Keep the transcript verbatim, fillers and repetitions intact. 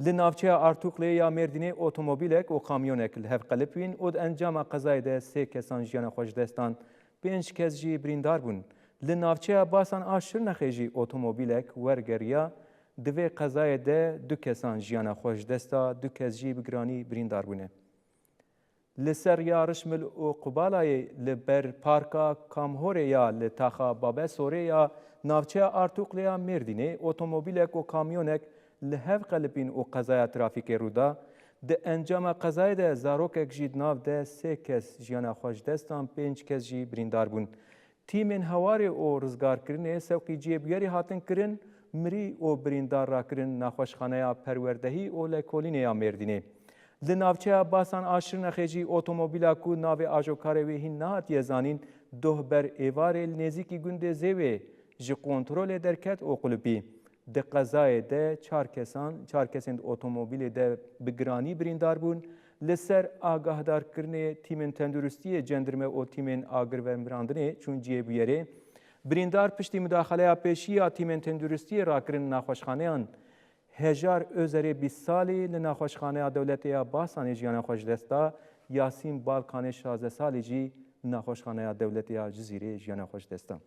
Li navçeya Artûklê ya Mêrdînê otomobîlek û kamyonek li hev qelipîn û di encama qezayê de sê kesan jiyana xwe ji dest dan, pênc kes jî birîndar bûn. Li navçeya Basan a Şirnexê jî otomobîlek wergeriya. Di vê qezayê de du kesan jiyana xwe ji dest da, du kes jî bi giranî birîndar bûne. Li ser ya Rişmil û Qubalayê li ber parka Kamhorê ya li taxa Babe Sorê ya navçeya Artûklê ya Mêrdînê otomobîlek û kamyonek li hev qelipîn û qezaya trafîkê rû da. Di encama qezayê de zarokek jî di nav de sê kes jiyana xwe ji dest dan, pênc kes jî birîndar bûn. Tîmên hewarê û rizgarkirinê sewqî cihê bûyerê hatin kirin, mirî û birîndar rakirin naxweşxaneya perwerdehî û lekolînê ya Mêrdînê. Li navçeya Basan a Şirnexê jî otomobîla ku navê ajokarê wê hîn nehatiye zanîn, doh ber êvarê li nêzîkî gundê Zêwê ji kontrolê derket û qulipî. Di qezayê de çar kesan, çar kesên di otomobîlê de bi giranî birîndar bûn. Li ser agahdarkirinê tîmên tenduristiyê cendirme û tîmên agirvemirandinê çûn cihê bûyerê. Birîndar piştî mudaxaleya pêşî ya tîmên tenduristiyê rakirin naxweşxaneyan. Hejar Özerê bîst salî li naxweşxaneya dewletê ya Basanê jiyana xwe ji dest da, Yasîn Balkanê şazdeh salî jî li naxweşxaneya dewletê ya Cizîrê jiyana xwe ji dest da.